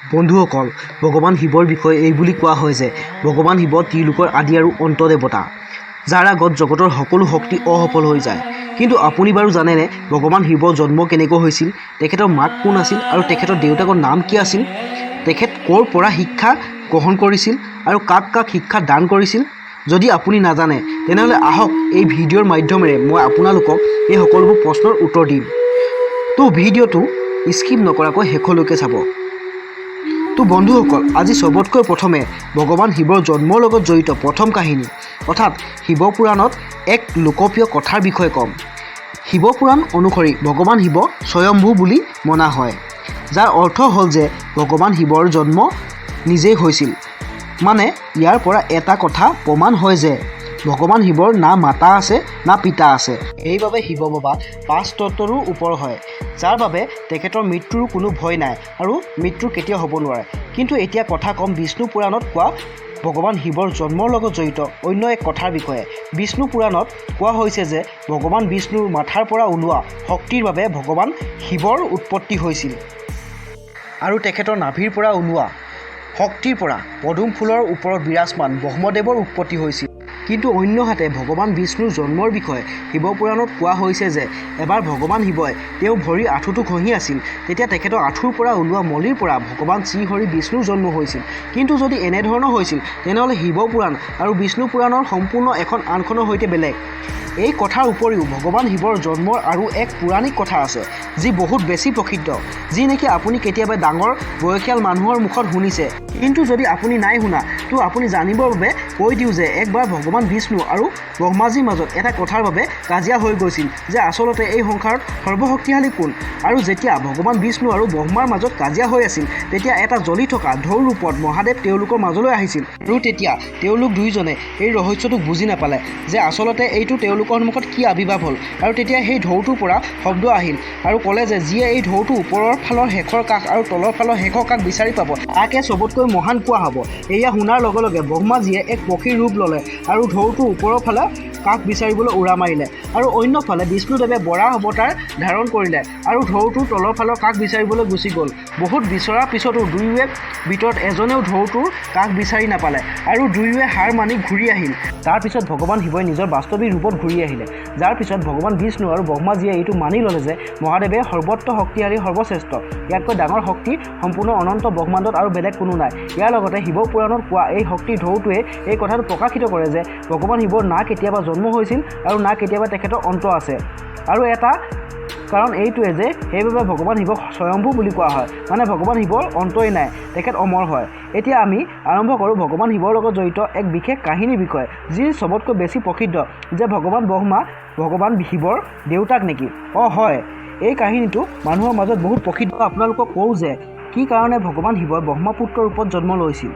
বন্ধুসকল, ভগৱান শিৱৰ বিষয়ে এই বুলি কোৱা হয় যে ভগৱান শিৱ ত্ৰিলোকৰ আদি আৰু অন্ত দেৱতা, যাৰ আগত জগতৰ সকলো শক্তি অসফল হৈ যায়। কিন্তু আপুনি বাৰু জানেনে ভগৱান শিৱৰ জন্ম কেনেকৈ হৈছিল, তেখেতৰ মাক কোন আছিল আৰু তেখেতৰ দেউতাকৰ নাম কি আছিল, তেখেত ক'ৰ পৰা শিক্ষা গ্ৰহণ কৰিছিল আৰু কাক কাক শিক্ষা দান কৰিছিল? যদি আপুনি নাজানে, তেনেহ'লে আহক, এই ভিডিঅ'ৰ মাধ্যমেৰে মই আপোনালোকক এই সকলোবোৰ প্ৰশ্নৰ উত্তৰ দিম। তো ভিডিঅ'টো স্কিপ নকৰাকৈ শেষলৈকে চাব। তো বন্ধুসকল, আজি চবতকৈ প্ৰথমে ভগৱান শিৱৰ জন্মৰ লগত জড়িত প্ৰথম কাহিনী, অৰ্থাৎ শিৱপুৰাণত এক লোকপ্ৰিয় কথাৰ বিষয়ে ক'ম। শিৱপুৰাণ অনুসৰি ভগৱান শিৱ স্বয়ম্ভু বুলি মনা হয়, যাৰ অৰ্থ হ'ল যে ভগৱান শিৱৰ জন্ম নিজেই হৈছিল। মানে ইয়াৰ পৰা এটা কথা প্ৰমাণ হয় যে ভগৱান শিৱৰ না মাতা আছে, না পিতা আছে। সেইবাবে শিৱ বাবা পাঁচ তত্ত্বৰো ওপৰ হয়, যাৰ বাবে তেখেতৰ মৃত্যুৰো কোনো ভয় নাই আৰু মৃত্যু কেতিয়াও হ'ব নোৱাৰে। কিন্তু এতিয়া কথা ক'ম বিষ্ণু পুৰাণত কোৱা ভগৱান শিৱৰ জন্মৰ লগত জড়িত অন্য এক কথাৰ বিষয়ে। বিষ্ণু পুৰাণত কোৱা হৈছে যে ভগৱান বিষ্ণুৰ মাথাৰ পৰা ওলোৱা শক্তিৰ বাবে ভগৱান শিৱৰ উৎপত্তি হৈছিল আৰু তেখেতৰ নাভিৰ পৰা ওলোৱা শক্তিৰ পৰা পদুম ফুলৰ ওপৰত বিৰাজমান ব্ৰহ্মদেৱৰ উৎপত্তি হৈছিল। কিন্তু অন্যহাতে ভগৱান বিষ্ণুৰ জন্মৰ বিষয়ে শিৱপুৰাণত কোৱা হৈছে যে এবাৰ ভগৱান শিৱই তেওঁৰ ভৰিৰ আঁঠুটো ঘঁহি আছিল। তেতিয়া তেখেতৰ আঁঠুৰ পৰা ওলোৱা মলিৰ পৰা ভগৱান শ্ৰীহৰি বিষ্ণুৰ জন্ম হৈছিল। কিন্তু যদি এনেধৰণৰ হৈছিল, তেনেহ'লে শিৱপুৰাণ আৰু বিষ্ণু পুৰাণৰ সম্পূৰ্ণ এখন আনখনৰ সৈতে বেলেগ। এই কথাৰ উপৰিও ভগৱান শিৱৰ জন্মৰ আৰু এক পৌৰাণিক কথা আছে, যি বহুত বেছি প্ৰসিদ্ধ, যি নেকি আপুনি কেতিয়াবা ডাঙৰ বয়সীয়াল মানুহৰ মুখত শুনিছে। কিন্তু যদি আপুনি নাই শুনা, তো আপুনি জানিবৰ বাবে কৈ দিওঁ যে একবাৰ ভগৱান বিষ্ণু আৰু ব্ৰহ্মাজীৰ মাজত এটা কথাৰ বাবে কাজিয়া হৈ গৈছিল যে আচলতে এই সংসাৰত সৰ্বশক্তিশালী কোন। আৰু যেতিয়া ভগৱান বিষ্ণু আৰু ব্ৰহ্মাৰ মাজত কাজিয়া হৈ আছিল, তেতিয়া এটা জ্বলি থকা ঢৌৰ ৰূপত মহাদেৱ তেওঁলোকৰ মাজলৈ আহিছিল আৰু তেতিয়া তেওঁলোক দুয়োজনে এই ৰহস্যটোক বুজি নাপালে যে আচলতে এইটো তেওঁলোকৰ সন্মুখত কি আৱিৰ্ভাৱ হ'ল। আৰু তেতিয়া সেই ঢৌটোৰ পৰা শব্দ আহিল আৰু ক'লে যে যিয়ে এই ঢৌটোৰ ওপৰৰ ফালৰ শেষৰ কাষ আৰু তলৰ ফালৰ শেষৰ কাষ বিচাৰি পাব, তাকে চবতকৈ মহান কোৱা হ'ব। এয়া শুনাৰ লগে লগে ব্ৰহ্মাজীয়ে এক পক্ষীৰ ৰূপ ল'লে আৰু ঢৌটোৰ ওপৰৰ ফালে কাষ বিচাৰিবলৈ উৰা মাৰিলে আৰু অন্যফালে বিষ্ণুদেৱে বৰাহ অৱতাৰ ধাৰণ কৰিলে আৰু ঢৌটোৰ তলৰ ফালৰ কাষ বিচাৰিবলৈ গুচি গ'ল। বহুত বিচৰাৰ পিছতো দুয়োৱে ভিতৰত এজনেও ঢৌটোৰ কাষ বিচাৰি নাপালে আৰু দুয়োৱে হাৰ মানি ঘূৰি আহিল। তাৰপিছত ভগৱান শিৱই নিজৰ বাস্তৱিক ৰূপত ঘূৰি আহিলে, যাৰ পিছত ভগৱান বিষ্ণু আৰু ব্ৰহ্মাজীয়ে এইটো মানি ল'লে যে মহাদেৱে সৰ্বত্ৰ শক্তিশালী, সৰ্বশ্ৰেষ্ঠ। ইয়াতকৈ ডাঙৰ শক্তি সম্পূৰ্ণ অনন্ত ব্ৰহ্মাণ্ডত আৰু বেলেগ কোনো নাই। ইয়াৰ লগতে শিৱ পুৰাণত কোৱা এই শক্তিৰ ঢৌটোৱে এই কথাটো প্ৰকাশিত কৰে যে ভগৱান শিৱৰ না কেতিয়াবা জন্ম হৈছিল আৰু না কেতিয়াবা তেখেতৰ অন্ত আছে। আৰু এটা কাৰণ এইটোৱে যে সেইবাবে ভগৱান শিৱক স্বয়ম্ভু বুলি কোৱা হয়, মানে ভগৱান শিৱৰ অন্তই নাই, তেখেত অমৰ হয়। এতিয়া আমি আৰম্ভ কৰোঁ ভগৱান শিৱৰ লগত জড়িত এক বিশেষ কাহিনীৰ বিষয়ে, যি চবতকৈ বেছি প্ৰসিদ্ধ যে ভগৱান ব্ৰহ্মা ভগৱান শিৱৰ দেউতাক নেকি? অঁ হয়, এই কাহিনীটো মানুহৰ মাজত বহুত প্ৰসিদ্ধ। আপোনালোকক কওঁ যে কি কাৰণে ভগৱান শিৱই ব্ৰহ্মপুত্ৰৰ ৰূপত জন্ম লৈছিল।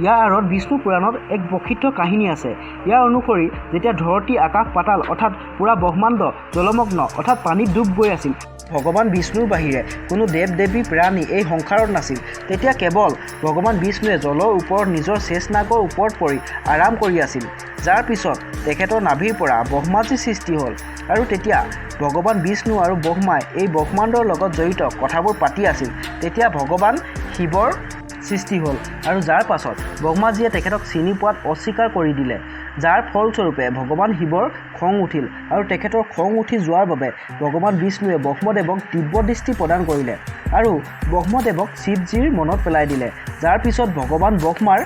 ইয়াৰ আঁৰত বিষ্ণু পুৰাণত এক প্ৰসিদ্ধ কাহিনী আছে। ইয়াৰ অনুসৰি যেতিয়া ধৰতী, আকাশ, পাতাল অৰ্থাৎ পূৰা ব্ৰহ্মাণ্ড জলমগ্ন অৰ্থাৎ পানীত ডুব গৈ আছিল, ভগৱান বিষ্ণুৰ বাহিৰে কোনো দেৱ দেৱী প্ৰাণী এই সংসাৰত নাছিল। তেতিয়া কেৱল ভগৱান বিষ্ণুৱে জলৰ ওপৰত নিজৰ শেষনাগৰ ওপৰত পৰি আৰাম কৰি আছিল, যাৰ পিছত তেখেতৰ নাভিৰ পৰা ব্ৰহ্মাজীৰ সৃষ্টি হ'ল। আৰু তেতিয়া ভগৱান বিষ্ণু আৰু ব্ৰহ্মাই এই ব্ৰহ্মাণ্ডৰ লগত জড়িত কথাবোৰ পাতি আছিল। তেতিয়া ভগৱান শিৱৰ সৃষ্টি হ'ল আৰু যাৰ পাছত ব্ৰহ্মাজীয়ে তেখেতক চিনি পোৱাত অস্বীকাৰ কৰি দিলে, যাৰ ফলস্বৰূপে ভগৱান শিৱৰ খং উঠিল। আৰু তেখেতৰ খং উঠি যোৱাৰ বাবে ভগৱান বিষ্ণুৱে ব্ৰহ্মদেৱক দিব্য দৃষ্টি প্ৰদান কৰিলে আৰু ব্ৰহ্মদেৱক শিৱজীৰ মনত পেলাই দিলে, যাৰ পিছত ভগৱান ব্ৰহ্মাৰ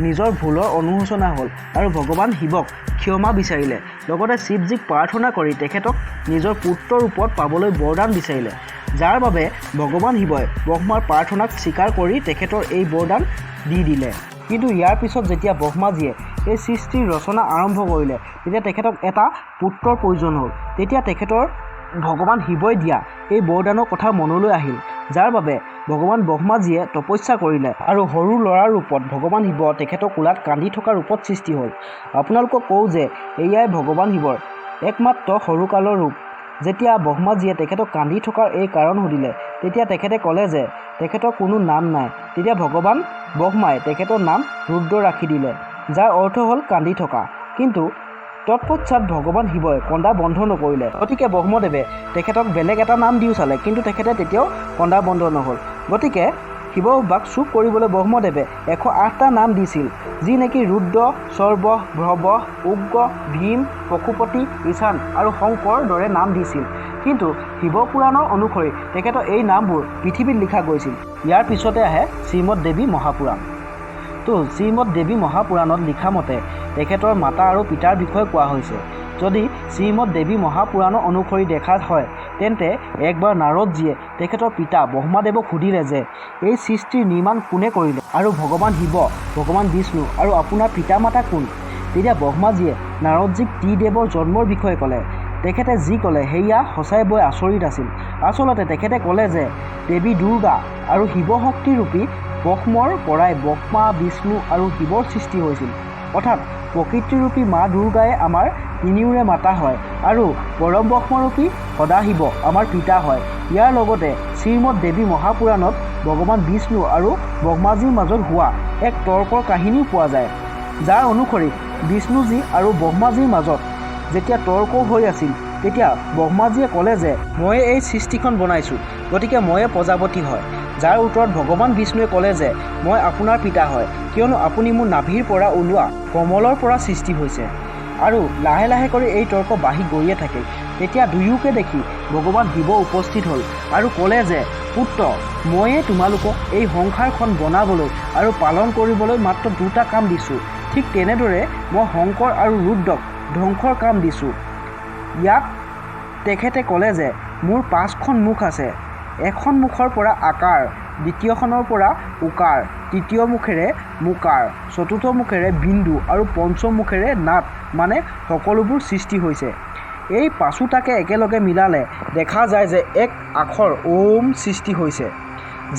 নিজৰ ভুলৰ অনুশোচনা হ'ল আৰু ভগৱান শিৱক ক্ষমা বিচাৰিলে। লগতে শিৱজীক প্ৰাৰ্থনা কৰি তেখেতক নিজৰ পুত্ৰৰ ৰূপত পাবলৈ বৰদান বিচাৰিলে, যাৰ বাবে ভগৱান শিৱই ব্ৰহ্মাৰ প্ৰাৰ্থনাক স্বীকাৰ কৰি তেখেতৰ এই বৰদান দি দিলে। কিন্তু ইয়াৰ পিছত যেতিয়া ব্ৰহ্মাজীয়ে এই সৃষ্টিৰ ৰচনা আৰম্ভ কৰিলে, তেতিয়া তেখেতক এটা পুত্ৰৰ প্ৰয়োজন হ'ল। তেতিয়া তেখেতৰ ভগৱান শিৱই দিয়া এই বৰদানৰ কথা মনলৈ আহিল, যাৰ বাবে ভগৱান ব্ৰহ্মাজীয়ে তপস্যা কৰিলে আৰু সৰু ল'ৰাৰ ৰূপত ভগৱান শিৱ তেখেতৰ কোলাত কান্দি থকা ৰূপত সৃষ্টি হ'ল। আপোনালোকক কওঁ যে এয়াই ভগৱান শিৱৰ একমাত্ৰ সৰুকালৰ ৰূপ। যেতিয়া ব্ৰহ্মাজীয়ে তেখেতক কান্দি থকাৰ এই কাৰণ সুধিলে, তেতিয়া তেখেতে ক'লে যে তেখেতৰ কোনো নাম নাই। তেতিয়া ভগৱান ব্ৰহ্মাই তেখেতৰ নাম ৰুদ্ৰ ৰাখি দিলে, যাৰ অৰ্থ হ'ল কান্দি থকা। কিন্তু তৎপশ্চাত ভগৱান শিৱই কন্দা বন্ধ নকৰিলে। গতিকে ব্ৰহ্মদেৱে তেখেতক বেলেগ এটা নাম দিও চালে, কিন্তু তেখেতে তেতিয়াও কন্দা বন্ধ নহ'ল। গতিকে শিৱ বাবাক চুপ কৰিবলৈ ব্ৰহ্মদেৱে 108টা নাম দিছিল, যি নেকি ৰুদ্ৰ, সৰ্ব, ভ্ৰৱ, উগ্ৰ, ভীম, পশুপতি, ঈশান আৰু শংকৰ দৰে নাম দিছিল। কিন্তু শিৱ পুৰাণৰ অনুসৰি তেখেতৰ এই নামবোৰ পৃথিৱীত লিখা গৈছিল। ইয়াৰ পিছতে আহে শ্ৰীমদ দেৱী মহাপুৰাণ। তো শ্ৰীমদ দেৱী মহাপুৰাণত লিখা মতে তেখেতৰ মাতা আৰু পিতাৰ বিষয়ে কোৱা হৈছে। যদি শ্ৰীমদ দেৱী মহাপুৰাণৰ অনুসৰি দেখা হয়, তেন্তে একবাৰ নাৰদজীয়ে তেখেতৰ পিতা ব্ৰহ্মাদেৱক সুধিলে যে এই সৃষ্টিৰ নিৰ্মাণ কোনে কৰিলে আৰু ভগৱান শিৱ, ভগৱান বিষ্ণু আৰু আপোনাৰ পিতা মাতা কোন? তেতিয়া ব্ৰহ্মাজীয়ে নাৰদজীক ত্ৰিদেৱৰ জন্মৰ বিষয়ে ক'লে। তেখেতে যি ক'লে সেয়া সঁচাই বৰ আচৰিত আছিল। আচলতে তেখেতে ক'লে যে দেৱী দুৰ্গা আৰু শিৱ শক্তিৰূপী ব্ৰহ্মৰ পৰাই ব্ৰহ্মা, বিষ্ণু আৰু শিৱৰ সৃষ্টি হৈছিল। অৰ্থাৎ প্ৰকৃতিৰূপী মা দুৰ্গাই আমাৰ তিনিওৰে মাতা হয় আৰু পৰম ব্ৰহ্মৰূপী সদাশিৱ আমাৰ পিতা হয়। ইয়াৰ লগতে শ্ৰীমদ দেৱী মহাপুৰাণত ভগৱান বিষ্ণু আৰু ব্ৰহ্মাজীৰ মাজত হোৱা এক তৰ্কৰ কাহিনীও পোৱা যায়, যাৰ অনুসৰি বিষ্ণুজী আৰু ব্ৰহ্মাজীৰ মাজত যেতিয়া তৰ্ক হৈ আছিল, তেতিয়া ব্ৰহ্মাজীয়ে ক'লে যে ময়ে এই সৃষ্টিখন বনাইছোঁ, গতিকে ময়ে প্ৰজাপতি হয়। যাৰ উত্তৰত ভগৱান বিষ্ণুৱে ক'লে যে মই আপোনাৰ পিতা হয়, কিয়নো আপুনি মোৰ নাভিৰ পৰা ওলোৱা কমলৰ পৰা সৃষ্টি হৈছে। আৰু লাহে লাহে কৰি এই তৰ্ক বাঢ়ি গৈয়ে থাকিল। তেতিয়া দুয়োকে দেখি ভগৱান শিৱ উপস্থিত হ'ল আৰু ক'লে যে পুত্ৰ, ময়ে তোমালোকক এই সংসাৰখন বনাবলৈ আৰু পালন কৰিবলৈ মাত্ৰ দুটা কাম দিছোঁ। ঠিক তেনেদৰে মই শংকৰ আৰু ৰুদ্ৰক ধ্বংসৰ কাম দিছোঁ। ইয়াত তেখেতে ক'লে যে মোৰ পাঁচখন মুখ আছে। এখন মুখৰ পৰা আকাৰ, দ্বিতীয়খনৰ পৰা উকাৰ, তৃতীয় মুখেৰে মুকাৰ, চতুৰ্থ মুখেৰে বিন্দু আৰু পঞ্চম মুখেৰে নাদ, মানে সকলোবোৰ সৃষ্টি হৈছে। এই পাঁচোটাকে একেলগে মিলালে দেখা যায় যে এক আখৰ ওম সৃষ্টি হৈছে,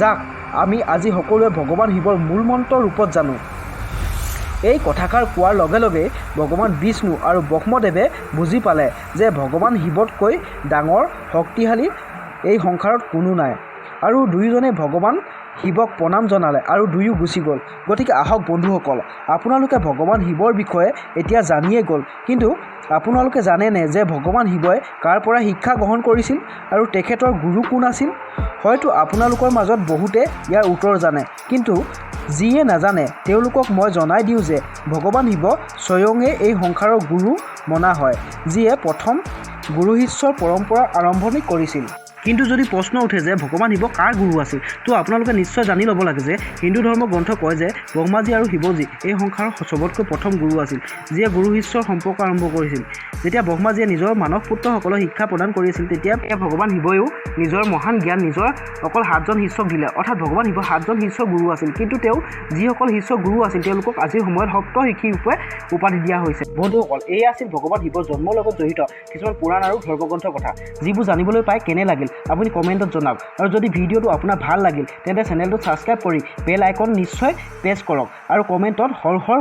যাক আমি আজি সকলোৱে ভগৱান শিৱৰ মূলমন্ত্ৰ ৰূপত জানো। এই কথাষাৰ কোৱাৰ লগে লগেই ভগৱান বিষ্ণু আৰু ব্ৰহ্মদেৱে বুজি পালে যে ভগৱান শিৱতকৈ ডাঙৰ শক্তিশালী এই সংসাৰত কোনো নাই আৰু দুয়োজনে ভগৱান শিৱক প্ৰণাম জনালে আৰু দুয়ো গুচি গ'ল। গতিকে আহক বন্ধুসকল, আপোনালোকে ভগৱান শিৱৰ বিষয়ে এতিয়া জানিয়ে গ'ল, কিন্তু আপোনালোকে জানেনে যে ভগৱান শিৱই কাৰ পৰা শিক্ষা গ্ৰহণ কৰিছিল আৰু তেখেতৰ গুৰু কোন আছিল? হয়তো আপোনালোকৰ মাজত বহুতে ইয়াৰ উত্তৰ জানে, কিন্তু যিয়ে নাজানে তেওঁলোকক মই জনাই দিওঁ যে ভগৱান শিৱ স্বয়ঙে এই সংসাৰৰ গুৰু মনা হয়, যিয়ে প্ৰথম গুৰু শিষ্যৰ পৰম্পৰাৰ আৰম্ভণি কৰিছিল। কিন্তু যদি প্ৰশ্ন উঠে যে ভগৱান শিৱ কাৰ গুৰু আছিল, তো আপোনালোকে নিশ্চয় জানি ল'ব লাগে যে হিন্দু ধৰ্ম গ্ৰন্থ কয় যে ব্ৰহ্মাজী আৰু শিৱজী এই সংসাৰৰ চবতকৈ প্ৰথম গুৰু আছিল, যিয়ে গুৰু শিষ্যৰ সম্পৰ্ক আৰম্ভ কৰিছিল। যেতিয়া ব্ৰহ্মাজীয়ে নিজৰ মানস পুত্ৰসকলক শিক্ষা প্ৰদান কৰি আছিল, তেতিয়া ভগৱান শিৱয়েও নিজৰ মহান জ্ঞান নিজৰ অকল সাতজন শিষ্যক দিলে। অৰ্থাৎ ভগৱান শিৱ সাতজন শিষ্য গুৰু আছিল, কিন্তু তেওঁ যিসকল শিষ্য গুৰু আছিল তেওঁলোকক আজিৰ সময়ত সপ্ত ঋষি ৰূপে উপাধি দিয়া হৈছে। বন্ধুসকল, এয়া আছিল ভগৱান শিৱৰ জন্মৰ লগত জড়িত কিছুমান পুৰাণ আৰু ধৰ্মগ্ৰন্থৰ কথা, যিবোৰ জানিবলৈ পাই কেনে লাগিল আপুনি কমেণ্টত জনাওক। আৰু যদি ভিডিঅ'টো আপোনাৰ ভাল লাগিল, তেন্তে চেনেলটো ছাবস্ক্ৰাইব কৰি বেল আইকন নিশ্চয় প্ৰেছ কৰক আৰু কমেণ্টত হৰ হৰ